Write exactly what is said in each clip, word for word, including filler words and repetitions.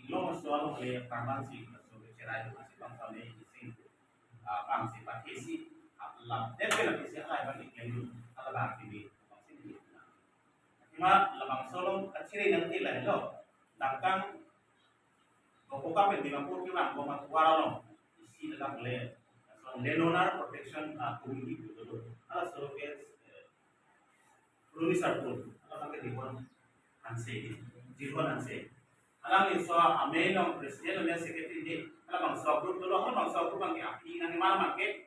Inglong aso along le pangban si, aso ke cherai, aso bang sa le isi, ah, bang si pakai si, ah, lam, dep ke lagi si, ah, bang iklem, ah, bang sini, bang sini. Cuma labangso along kachiri nangji lahelo, dangkang, Dokoka pen Dimapur kelang, boma tuar along, isi ledak le, aso Landowner Protection, ah, Committee pulo, halaso ke, eh, Rumi Sarpun, alang ke Dihon Hanse, Dihon Hanse. Alang ni so amei along president along secretary de, halabangso group dolo, halabangso group abang ke aphi nangji ma abang ke,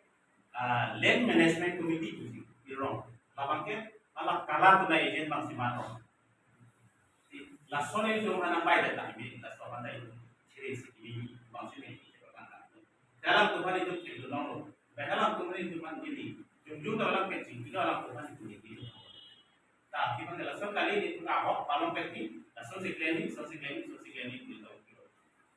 ah, Land Management Committee pusi, irong. Labang ke, ala kala tuna agent abang si ma tong. Lason itum anak bai data ini, lason pandai ini, ciri si ini, bang sini, ciri pandai. Dalam Tuhan itu ciri nong lo. Dalam Tuhan itu man ini. Jujur dalam kecil, kita dalam Tuhan itu ini. Tapi pada lason kali ini tu ahok, palong peti, lason si kleni, lason si kleni, lason si kleni, gitu.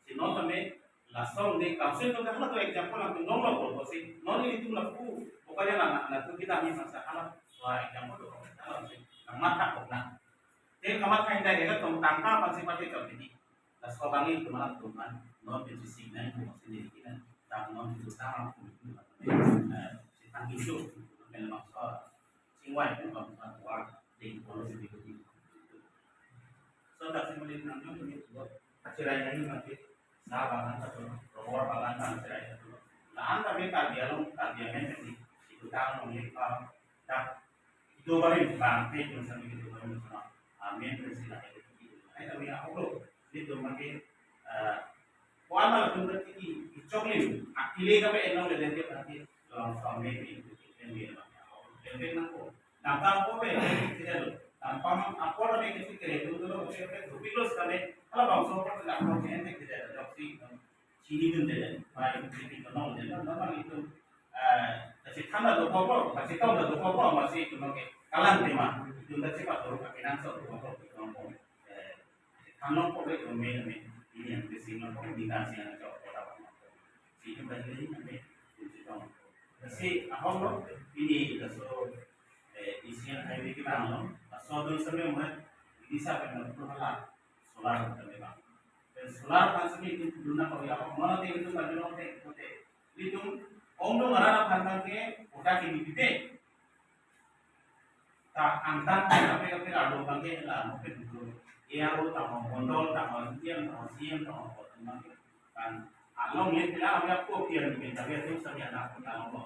Si non kami, lason di council tu kan tu example, langsung nong lo, si non ini tu laku, pokoknya lah, nah, laku kita ni masa alam, wah, example tu, alam si, nah, mata kok nah. Te kamatha indai ke tong tangka pansi pati kap ini. Laso abang itu malam tuman, non pensi signal itu maksudnya ini kan. Tang non itu tang itu. Eh, si tang itu, kan makso. Singwai itu kan makso ding kalau si itu. So tak sih melihat nang itu buat acirai ini nanti sa bagan satu, robor bagan satu acirai satu. Lahan kami Karbi Anglong, Karbi Anglong ini itu tang non ini, ah, tak itu baru bang, itu sampai itu baru sama. Amin, bersilah itu. Ai kami aku lo, itu makin, eh, kuan malah tuh berarti di, di coklim, akile kami enong lele dia berarti, dalam suami itu, itu dia, dia, dia, dia, dia, dia, Tampang ko be, tidak lo. Tampang apa lagi kita kira itu dulu, kita itu pilos kami. Kalau bangso ko tidak mau kita tidak ada doksi. Sini pun tidak. Baik, sini kenal tidak. Normal itu, eh, kasih tanda tu koko, kasih tahu tu koko, masih itu pakai kalang tema. Itu kasih pak tu pakai nangso tu koko, tu koko. Eh, Anong ko be kome kame ini yang ke sing ko di kan sing yang cok kota. Sini bagi ini kami kunci tong. Si ahok lo ini laso, eh, isi yang hai bikin lo. Laso dun sampai mai ini sampai nang pun hala solar kami bang. Dan solar kan sini itu duna ko ya ahok mana te itu kan dulu te kote. Itu ongdung arana pantang ke kota ke di bibit. Ta angtan ta kape kape arlo bangke la mo pen dulu. Ia ro ta mo mondol ta mo indian ta mo siem ta mo kotong bangke. Kan along le pila kami aku pian ni tapi itu sami anak pun along lo.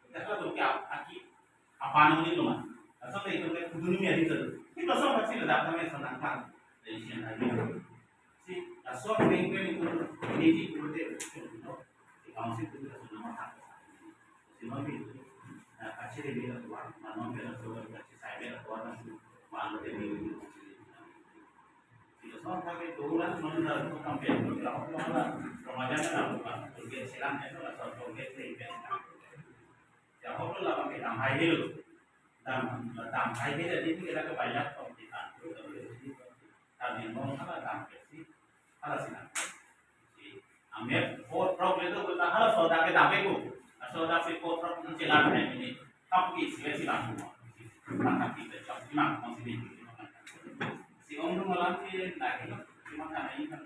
Kita kalau tu kya aki apa nang ni lo ma. Asal itu ke kudu ni hari tu. Kita sama sih ledak kami senang kan. Dari siang hari. Si laso peng peng itu ini di kudu de. Di council itu kita sudah makan. Si non itu. Nah, kacil ini lah tuan, manon bela tuan, kacil saya bela tuan, malu ini. Si laso pakai tuan, non dah tu kampen tu lah, tu lah. Remaja kan lah bukan, target silang itu lah, so target ni kan. Ya, aku lah pakai tamhai dulu. Tam, tamhai dia jadi kita kebanyak kompetitan tu, tapi yang mau apa tamhai sih? Hala sina. Si, amet, four o'clock le tu, kita hala soda ke dabe ko. Soda si four o'clock ni chelan hai ini. Tapi sila sila semua. Maka kita cak sila, masih di. Si om tu malam ke lagi, cuma karena ini kan.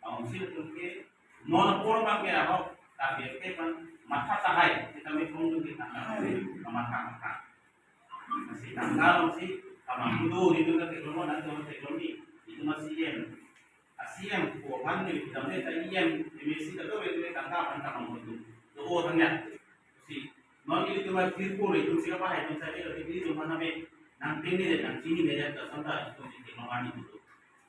Om si tu ke, non por bang ke ahok, tapi ke kan, mata tahai, kita mi om tu kita, mata mata. Masih tanggal masih kamang kudo itu kan teknologi dan teknologi itu masih yen. Asi yang kuapan ni kita ni tadi yang dimensi itu itu tanggal kan kamang kudo. Itu oh tanya. Si non itu cuma sirkul itu siapa itu saja itu cuma nabi. nangpini de, nangchini de, lason ta itum si kelong ani itu.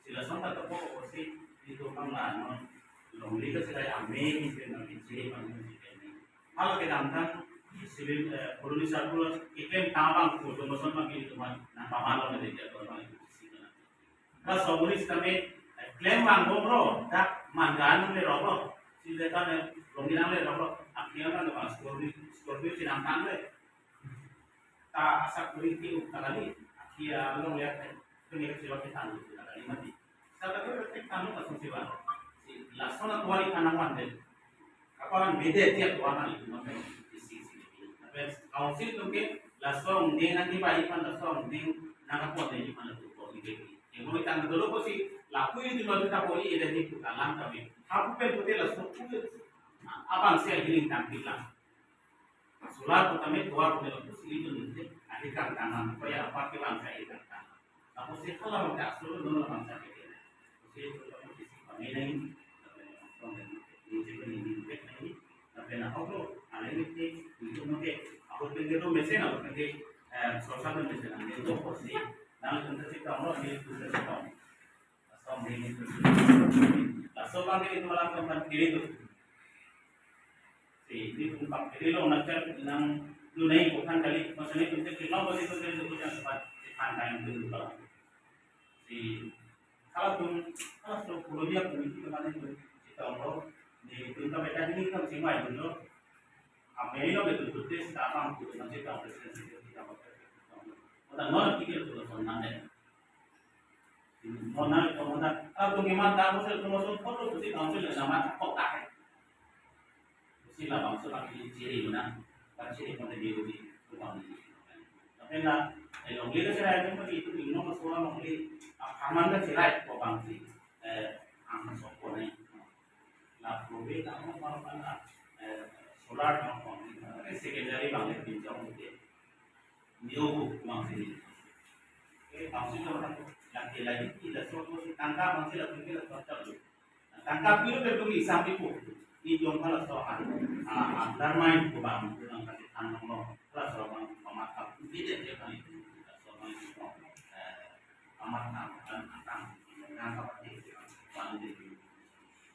Si lason ta tokok ko si itum pangla non longle ke si lai ame ni si nangpini si pang ni si pini. Hal kedamtang civil, eh, colony circle keklem tabang ko, jomoson bang ke itum nangpaman lo de, dia ko bang itu si kana. Laso buri sitame, eh, klem vangbom ro, dak mangga nangle rok lo. Si de ta ne, longle nangle rok lo. Akhia kan bang Scorpio, Scorpio si nangtang le. Ta asak buri ti uk ta kali. Akhia longle ya, eh, tu ni si lo kita lu ta kali mati. Sa ta tu kita lu asung si bang. Si lason atuari kanang wan de. Kapalan bede tiap warna itu, maka isi, isi. Tapi council itu ke, lason dia nanti baik kan, lason dia nangkapon dia di mana tu, kok ini. Yang mau kita dulu ko si, laku itu lalu kita boleh identik ke kalang kami. Hapu pen putih lason putih. Nah, abang saya giling tampil lah. Solar pertama keluar punya waktu si itu nanti, akhir kan tangan, supaya apa ke bangsa akhir kan tangan. Ako si kalau bangsa asal dulu bangsa ke. Si itu kamu si pamai nai, tapi langsung dan ini juga ini juga nai, tapi nak aku, ada ini ti, itu mungkin, aku pikir tu mesin, aku pikir, eh, sosa tu mesin, aku tu kursi, nah, itu si kamu, ini itu si kamu. Laso bang ke itu. Laso bang ke itu malam keempat kiri tu. Si, ini tempat kiri lo, nak cari nang lunai bukan kali, maksudnya itu kelong kali itu dari itu yang sempat di pantai itu dulu. Si, kalau tu, kalau tu pulau dia pun itu kemana itu, kita umroh, di itu sampai tadi ini kan si mai dulu. Apa ini lo betul betul si tapang tu, nanti tahu presiden si kita pakai. Kita non pikir tu lason nang deh. Mona, mona, ah, tu ngiman ta, mona, tu mona, foto tu si council le nama kok tak. Si la bangso lagi ciri mana, kan ciri mana dia di rumah ni. Tapi na, eh, longle ke cerai tu, itu di rumah sekolah longle, ah, aman ke cerai ko bangsi, eh, ang sok ko ni. La probe ta mo pa pa la, eh, solar ta mo, eh, secondary bang le pinjam ke. Neo ko bangsi. Eh, bangsi to na, la ke la di la so ko si tangka bangsi la ke la so ta lo. Tangka pilo ke tu ni sampai ko. Ni jong ka laso a, a, undermine ko bang, ko nang kasi tanong lo. Laso bang pamat ka putih de,